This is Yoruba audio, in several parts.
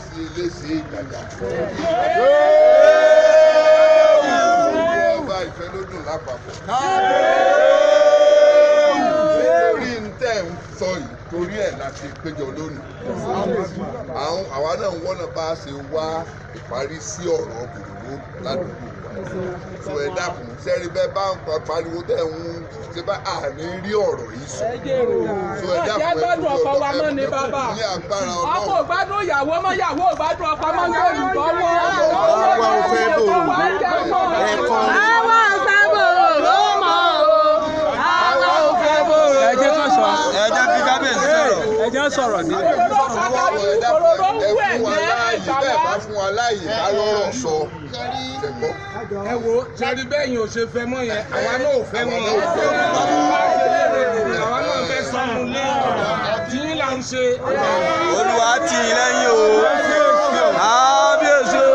Kábíyèsí eléṣe ìjàjà. Ọba Ìfẹ́lódùn lápapọ̀. Torí ń tẹ̀ ń sọ yìí, torí ẹ̀ la ṣe péjọ lónìí. Àwa náà ń wọ́nà bá a ṣe wá ìparí sí ọ̀rọ̀ bòròró ládùúgbò wa. So ẹ dákun, sẹ́rí bẹ́ẹ̀ bá ń pariwo tẹ̀ ń ṣe bá àní rí ọ̀rọ̀ yìí sọ. So ẹ dákun, Jẹ́ gbádùn ọkọ wa mọ́ ni bàbá. Ní agbára Ọkọ Ọlọ́run. ò gbádùn ìyàwó mọ́, ìyàwó ò gbádùn ọkọ mọ́, ń gbòòrò lọ́wọ́. Àwa ò fẹ́ bòrò. Ẹ̀kọ́. Àwa ò fẹ́ bòrò mọ́ o. Àwa ò fẹ́ bòrò. Ẹ jẹ́ kán sọ. Ẹ jẹ́ kí kábíyèsí sọ̀rọ̀. Ẹ jẹ́ sọ̀rọ̀ díẹ̀. Ẹ dákun, ẹ fún wa láàyè, bẹ́ẹ̀ bá fún wa láàyè ká lọ́rọ̀ sọ. Ṣẹ̀gbọ́. Ẹ wo, sẹ́rí bẹ́ẹ̀ yẹn ò ṣe fẹ́ mọ́ yẹn, àwa náà ò fẹ́ mọ́. Àwa náà fẹ́ sọnù lé tí yín là ń ṣe. Olúwa tì í lẹ́yìn o. Kábíyèsí o.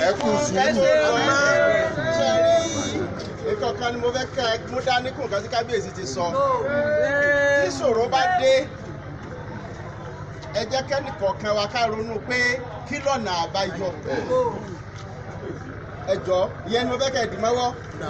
Ẹ kú sùúrù. Ṣe rí nǹkan kan ni mo fẹ́ kẹ́ ẹ mú dání kún nǹkan tí kábíyèsí ti sọ. Tí ìṣòro bá dé, ẹ jẹ́ kẹ́nìkọ̀ọ̀kan wa ká ronú pé kí lọ́nà àbáyọ. Ẹ jọ, ìyẹn ni mo fẹ́ kẹ́ ẹ dì mọ́wọ́.